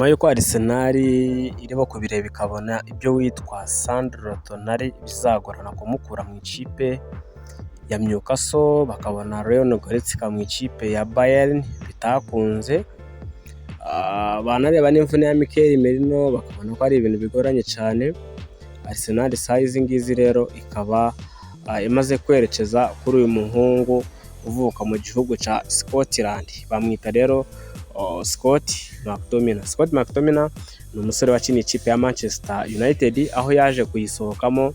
Y'uko Arsenal irimo kubireba ikabona ibyo witwa Sandro Tonali bizagorana kumukura mu ikipe ya Newcastle, bakabona Leon Goretzka mu ikipe ya Bayern bitakunze, banareba n'imvune ya Mikel Merino bakabona ko ari ibintu bigoranye cyane. Arsenal isaha izi ngizi rero ikaba imaze kwerekeza kuri uyu muhungu uvuka mu gihugu cya Scotland, bamwita rero Scott McTominay. Scott McTominay ni umusore wakiniye ikipe ya Manchester United, aho yaje kuyisohokamo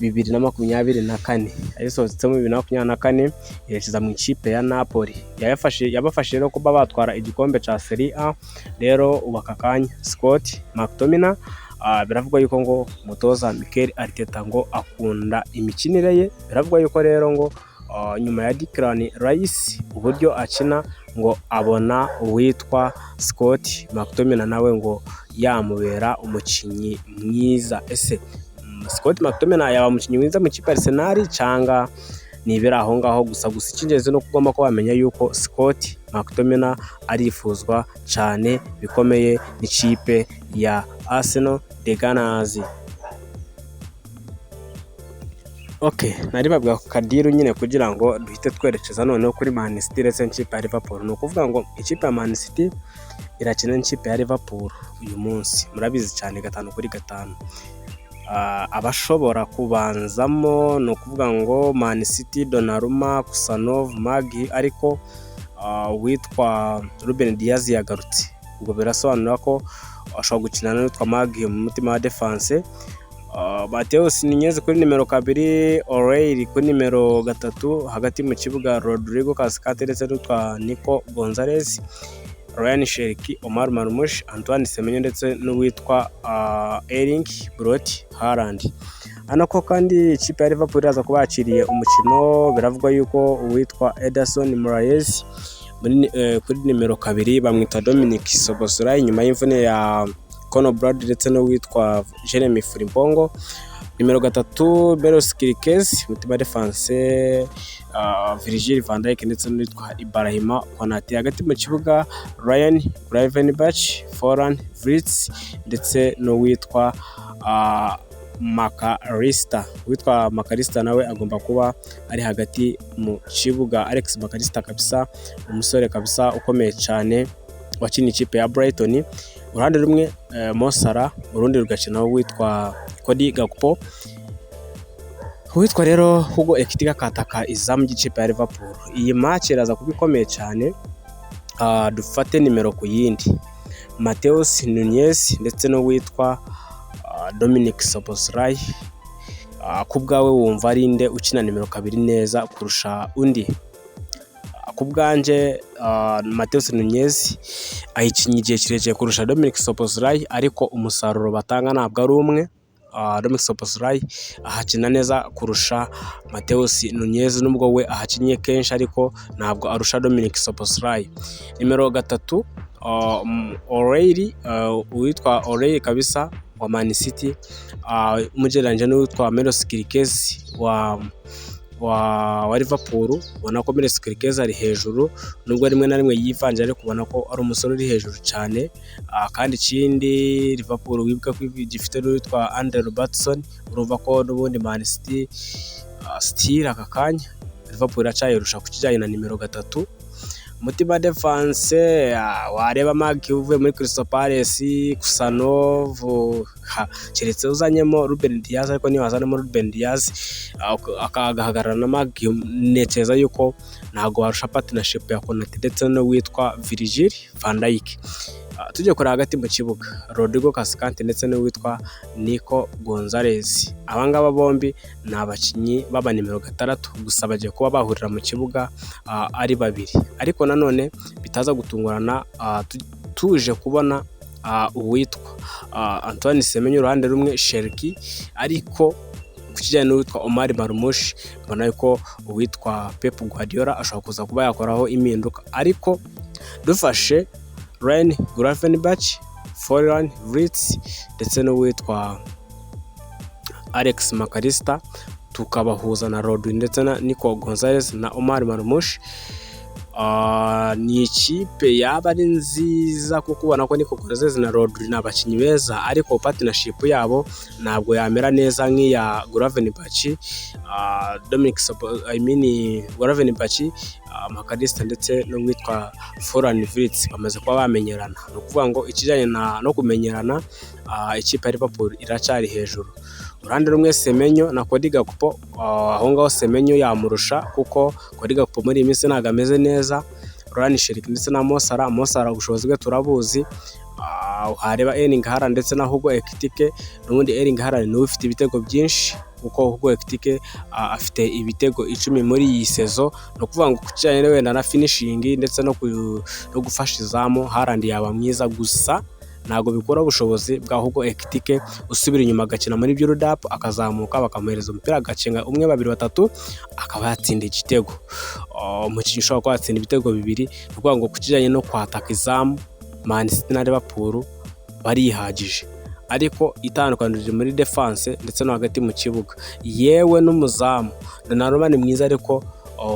2024. Ayisohotsemo 2024 yerekeza mu ikipe ya Napoli. Yabafashije rero kuba batwara igikombe cya Serie A. Rero ubu aka kanya Scott McTominay biravugwa yuko ngo umutoza Mikel Arteta ngo akunda imikinire ye. Biravugwa yuko rero ngo nyuma ya Declan Rice uburyo akina, ngo abona uwitwa Scott McTominay nawe ngo yamubera umukinnyi mwiza. Ese Scott McTominay yaba umukinnyi mwiza mu ikipe ya Arsenal cyangwa ni ibiri aho ngaho gusa? Gusa icy'ingenzi ni uko ugomba kuba wamenya yuko Scott McTominay arifuzwa cyane bikomeye n'ikipe ya Arsenal, The Gunners. Ok, nari babwira ku ka deal nyine kugira ngo duhite twerekeza noneho kuri Man City ndetse n'ikipe ya Liverpool. Ni ukuvuga ngo ikipe ya Man City irakina n'ikipe ya Liverpool uyu munsi, murabizi cyane, 5-5. Abashobora kubanzamo ni ukuvuga ngo Man City: Donnarumma, Khusanov, Magi, ariko uwitwa Ruben Dias yagarutse. Ubwo birasobanura ko ashobora gukina n'uwitwa Magi mu mutima wa defense, Matheus Nunez kuri nimero 2, O'Reilly kuri nimero 3, hagati mu kibuga Rodrigo Cascante ndetse n'uwitwa Nico Gonzalez, Rayan Cherki, Omar Marmoush, Antoine Semenyo ndetse n'uwitwa Erling Braut Haaland. Hano ko kandi ikipe ya Liverpool iraza kuba yakiriye umukino, biravugwa yuko uwitwa Ederson Moraes kuri nimero 2 bamwita Dominic Szoboszlai nyuma y'imvune ya Conor Bradley ndetse n'uwitwa Jeremy Frimpong. Nimero 3 Milos Kerkez, mutima defense Virgil van Dijk ndetse n'uwitwa Ibrahima Konate. Hagati mu kibuga Ryan Gravenberch, Florian Wirtz ndetse n'uwitwa Mac Allister. Uwitwa Mac Allister nawe agomba kuba ari hagati mu kibuga. Alex Mac Allister kabisa, umusore kabisa ukomeye cyane wakiniye ikipe ya Brighton. Uruhande rumwe Mo Salah, urundi rugakina uwitwa Cody Gakpo. Uwitwa rero Hugo Ekitike akataka izamu ry'ikipe ya Liverpool. Iyi match iraza kuba ikomeye cyane. Dufate nimero ku yindi: Matheus Nunez ndetse n'uwitwa Dominic Szoboszlai. Ku bwawe wumva ari nde ukina nimero 2 neza kurusha undi? Ku bwanjye Matheus Nunez ayikinnye igihe kirekire kurusha Dominic Szoboszlai, ariko umusaruro batanga ntabwo ari umwe. Dominic Szoboszlai ahakina neza kurusha Matheus Nunez, nubwo we ahakinnye kenshi, ariko ntabwo arusha Dominic Szoboszlai. Nimero 3 O'Reilly, uwitwa O'Reilly kabisa wa Man City, umugereranyije n'uwitwa Milos Kerkez wa Liverpool, ubona ko Milos Kerkez ari hejuru, nubwo rimwe na rimwe yivanje, ariko ubona ko ari umusore uri hejuru cyane. Kandi ikindi, Liverpool wibuka ko gifite n'uwitwa Andy Robertson. Urumva ko n'ubundi Man City still aka kanya Liverpool iracyayirusha ku kijyanye na nimero 3. Mutima defense wareba Marc uvuye muri Crystal Palace, Khusanov, keretse uzanyemo Ruben Dias, ariko niyo wazanamo Ruben Dias agahagarara na Marc, ntekereza yuko ntabwo warusha partnership ya Konate ndetse n'uwitwa Virgil van Dijk. Tujye kureba hagati mu kibuga: Rodrigo Cascante ndetse n'uwitwa Nico Gonzalez. Aba ngaba bombi ni abakinnyi b'aba nimero 6, gusa bagiye kuba bahurira mu kibuga ari babiri, ariko nanone bitaza gutungurana tuje kubona uwitwa Antoine Semenyo uruhande rumwe, Cherki, ariko ku kijyanye n'uwitwa Omar Marmoush mbona yuko uwitwa Pep Guardiola ashobora kuza kuba yakoraho impinduka. Ariko dufashe Ryan Gravenberch, Florian Wirtz ndetse n'uwitwa Alex Mac Allister, tukabahuza na Rodri ndetse na Nico Gonzalez na Omar Marmoush. Ni ikipe yaba ari nziza kuko ubona ko Nico Gonzalez na Rodri ni abakinnyi beza, ariko partnership yabo ntabwo yamera neza nk'iya Gravenberch, Dominic, I mean Gravenberch, Mac Allister ndetse n'uwitwa Florian Wirtz bamaze kuba bamenyerana. Ni ukuvuga ngo ikijyanye no kumenyerana, ikipe ya Liverpool iracyari hejuru. Uruhande rumwe Semenyo na Cody Gakpo, aho ngaho Semenyo yamurusha kuko Cody Gakpo muri iyi minsi ntabwo ameze neza. Rayan Cherki ndetse na Mo Salah, Mo Salah ubushobozi bwe turabuzi. Wareba Erling Haaland ndetse na Hugo Ekitike, n'ubundi Erling Haaland niwe ufite ibitego byinshi kuko Hugo Ekitike afite ibitego 10 muri iyi saison. Ni ukuvuga ngo ku kijyanye wenda na finishing ndetse no gufasha izamu, Haaland yaba mwiza, gusa ntabwo bikuraho ubushobozi bwa Hugo Ekitike usubira inyuma agakina muri build up, akazamuka bakamuhereza umupira agacenga umwe, babiri, batatu, akaba yatsinda igitego. Umukinnyi ushobora kuba yatsinda ibitego bibiri. Ni ukuvuga ngo ku kijyanye no kwataka izamu, Man City na Liverpool barihagije, ariko itandukaniro riri muri defense ndetse no hagati mu kibuga, yewe n'umuzamu. Donnarumma ni mwiza, ariko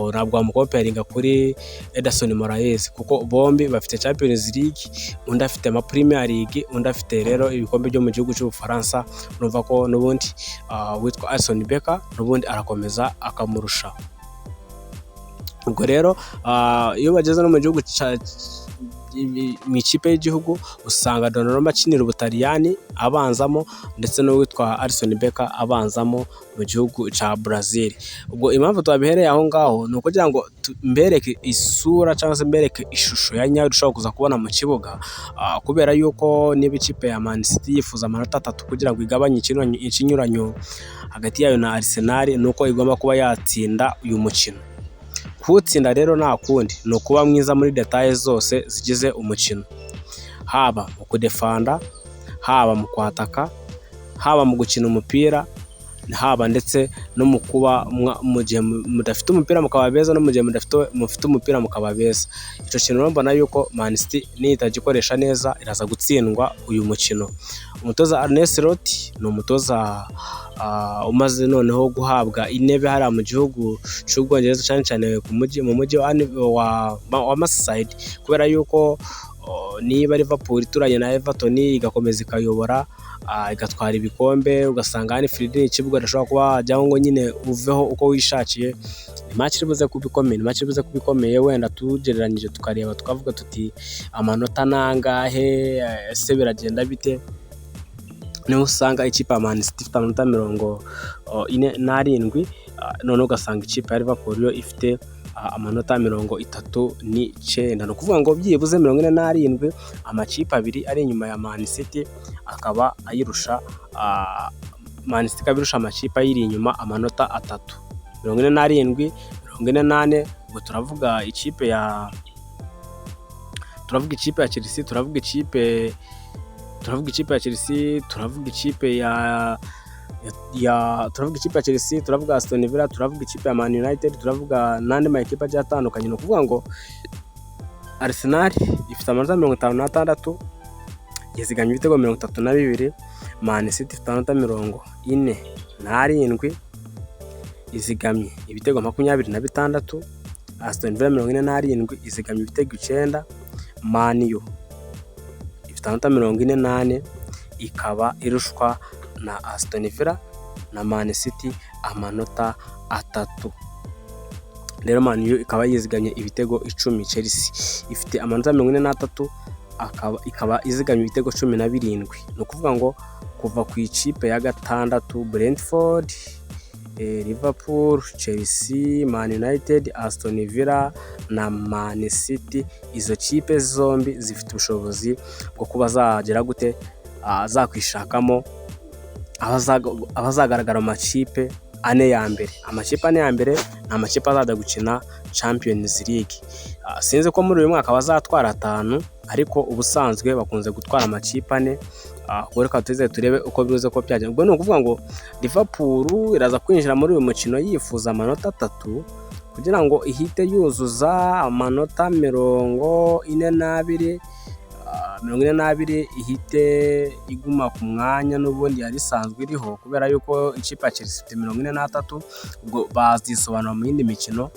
ntabwo wamucomparinga kuri Ederson Moraes kuko bombi bafite Champions League, undi afite ama Premier League, undi afite rero ibikombe byo mu gihugu cy'Ubufaransa. Urumva ko n'ubundi witwa Alisson Becker n'ubundi arakomeza akamurusha. Ubwo rero iyo bageze no mu gihugu, mu ikipe y'igihugu, usanga Donnarumma akinira Ubutaliyani abanzamo, ndetse n'uwitwa Alisson Becker abanzamo mu gihugu cya Brazil. Ubwo impamvu twabihereye aho ngaho ni ukugira ngo mbereke isura cyangwa se mbereke ishusho ya nyayo dushobora kuza kubona mu kibuga, kubera yuko niba ikipe ya Man City yifuza amanota 3 kugira ngo igabanye ikinyuranyo hagati yayo na Arsenal, ni uko igomba kuba yatsinda uyu mukino. Kuwutsinda rero nta kundi, ni ukuba mwiza muri détails zose zigize umukino, haba mu kudefanda, haba mu kwataka, haba mu gukina umupira, haba ndetse no mu kuba mu gihe mudafite umupira mukaba beza, no mu gihe mufite umupira mukaba beza. Icyo kintu rero mbona yuko Man City nitagikoresha neza iraza gutsindwa uyu mukino. Umutoza Arne Slot ni umutoza umaze noneho guhabwa intebe hariya mu gihugu cy'Ubwongereza, cyane cyane mu mujyi wa Merseyside, kubera yuko niba Liverpool ituranye na Everton igakomeza ikayobora, igatwara ibikombe, ugasanga Anfield ni ikibuga udashobora kuba wajyaho ngo nyine uveho uko wishakiye. Ni match iri buze kuba ikomeye, ni match iri buze kuba ikomeye. Wenda tugereranyije tukareba tukavuga tuti amanota ni angahe, ese biragenda bite? Niho usanga ikipe ya Man City ifite amanota 47, noneho ugasanga ikipe ya Liverpool yo ifite amanota 39. Ni ukuvuga ngo byibuze 47, amakipe abiri ari inyuma ya Man City akaba ayirusha, Man City ikaba irusha amakipe ayiri inyuma amanota 3. 47, 44, ubwo turavuga ikipe ya Chelsea, turavuga ikipe ya Chelsea, turavuga ikipe ya Chelsea, turavuga Aston Villa, turavuga ikipe ya Man United, turavuga n'andi ma ekipe agiye atandukanye. Ni ukuvuga ngo Arsenal ifite amanota 56, yazigamye ibitego 32. Man City ifite amanota 47, izigamye ibitego 26. Aston Villa 47, izigamye ibitego 9. Man U ifite amanota 44, ikaba irushwa na Aston Villa na Man City amanota 3. Rero Man U ikaba yizigamye ibitego 10. Chelsea ifite amanota 43, ikaba izigamye ibitego 17. Ni ukuvuga ngo kuva ku ikipe ya gatandatu Brentford, Liverpool, Chelsea, Man United, Aston Villa na Man City, izo kipe zombi zifite ubushobozi bwo kuba zagera gute, zakwishakamo abazagaragara mu makipe ane ya mbere. Amakipe ane ya mbere ni amakipe azajya gukina Champions League. Sinzi ko muri uyu mwaka bazatwara atanu, ariko ubusanzwe bakunze gutwara amakipe ane. Ubwo reka tuze turebe uko bibuze ko byagenda. Ubwo ni ukuvuga ngo Liverpool iraza kwinjira muri uyu mukino yifuza amanota 3 kugira ngo ihite yuzuza amanota 42, 42, ihite iguma ku mwanya n'ubundi yari isanzwe iriho, kubera yuko ikipe ya Chelsea ifite 43. Ubwo bazisobanura mu yindi mikino.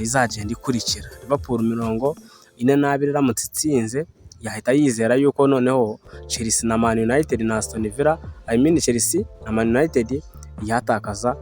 izagenda ikurikira. Liverpool 42 iramutse itsinze, yahita yizera yuko noneho Chelsea na Man United na Aston Villa, I mean Chelsea na Man United yatakaza,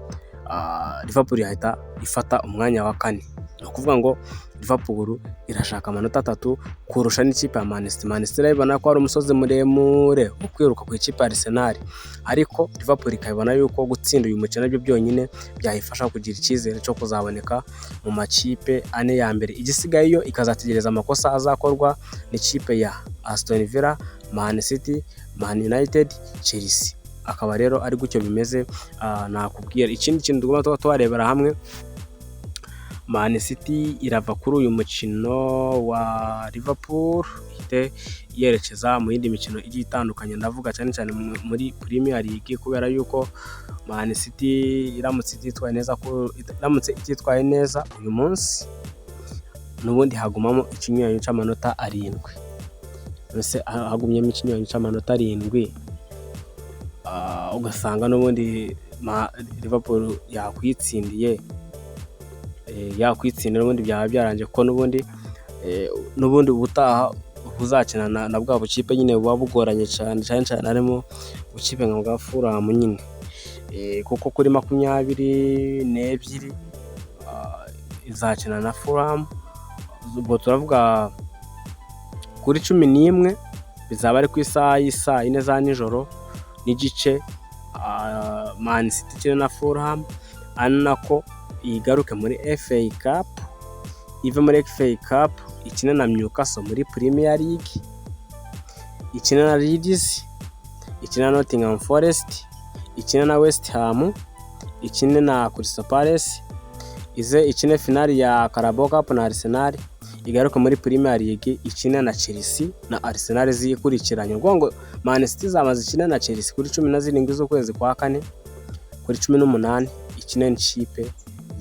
Liverpool yahita ifata umwanya wa kane. Ni ukuvuga ngo Liverpool irashaka amanota 3 kurusha n'ikipe ya Man City. Man City irabibona ko ari umusozi muremure wo kwiruka ku ikipe ya Arsenal, ariko Liverpool ikabibona yuko gutsinda uyu mukino aribyo byonyine byayifasha kugira icyizere cyo kuzaboneka mu makipe ane ya mbere. Igisigaye yo ikazategereza amakosa azakorwa n'ikipe ya Aston Villa, Man City, Man United, Chelsea. Akaba rero ari gutyo bimeze. Nakubwira ikindi kintu tugomba tuba tubarebera hamwe: Man City irava kuri uyu mukino wa Liverpool ihite yerekeza mu yindi mikino igiye itandukanye. Ndavuga cyane cyane muri Premier League, kubera yuko Man City iramutse ititwaye neza uyu munsi, n'ubundi hagumamo ikinyuranyo cy'amanota 7. Mbese hagumyemo ikinyuranyo cy'amanota 7, ugasanga n'ubundi Liverpool yakwitsindiye, yakwitsindira, n'ubundi byaba byarangiye, kuko n'ubundi ubutaha uzakina na bwa bukipe nyine buba bugoranye cyane, cyane cyane harimo ubukipe nka bwa Fulham nyine, kuko kuri 22 izakina na Fulham. Ubwo turavuga kuri 11, bizaba ari ku isaha y'isaa yine za nijoro n'igice, Man City ikina na Fulham, ari nako igaruke muri FA Cup, ive muri FA Cup ikine na Newcastle muri Premier League, ikine na Leeds, ikine na Nottingham Forest, ikine na West Ham, ikine na Crystal Palace, ize ikine finali ya Carabao Cup na Arsenal, igaruke muri Premier League ikine na Chelsea na Arsenal zikurikiranye. Ukuvuga ngo Man City izamaze ikine na Chelsea kuri 17 z'ukwezi kwa kane, kuri 18 ikine n'ikipe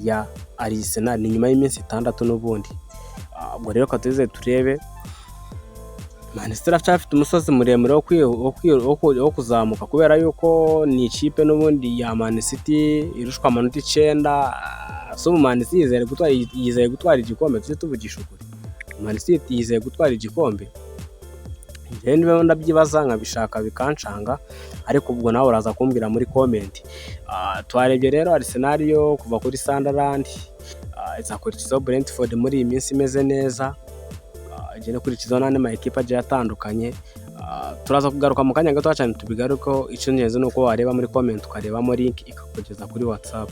ya Arsenal, ni nyuma y'iminsi 6 n'ubundi. Ubwo rero tuze turebe, Man City iracyafite umusozi muremure wo kuzamuka, kubera yuko ni ikipe n'ubundi ya Man City irushwa amanota 9. So Man City yizeye gutwara igikombe? Tujye tuvugisha ukuri, Man City yizeye gutwara igikombe? Njyewe niba ndabyibaza nkabishaka bikancanga, ariko ubwo nawe uraza kumbwira muri comment. Twarebye rero Arsenal yo kuva kuri Sunderland izakurikizaho Brentford muri iyi minsi imeze neza, igenda ikurikizaho n'andi ma ekipe agiye atandukanye. Turaza kugaruka mu kanya gato cyane tubigarukeho. Icy'ingenzi ni uko wareba muri comment, ukarebamo link ikakugeza kuri WhatsApp.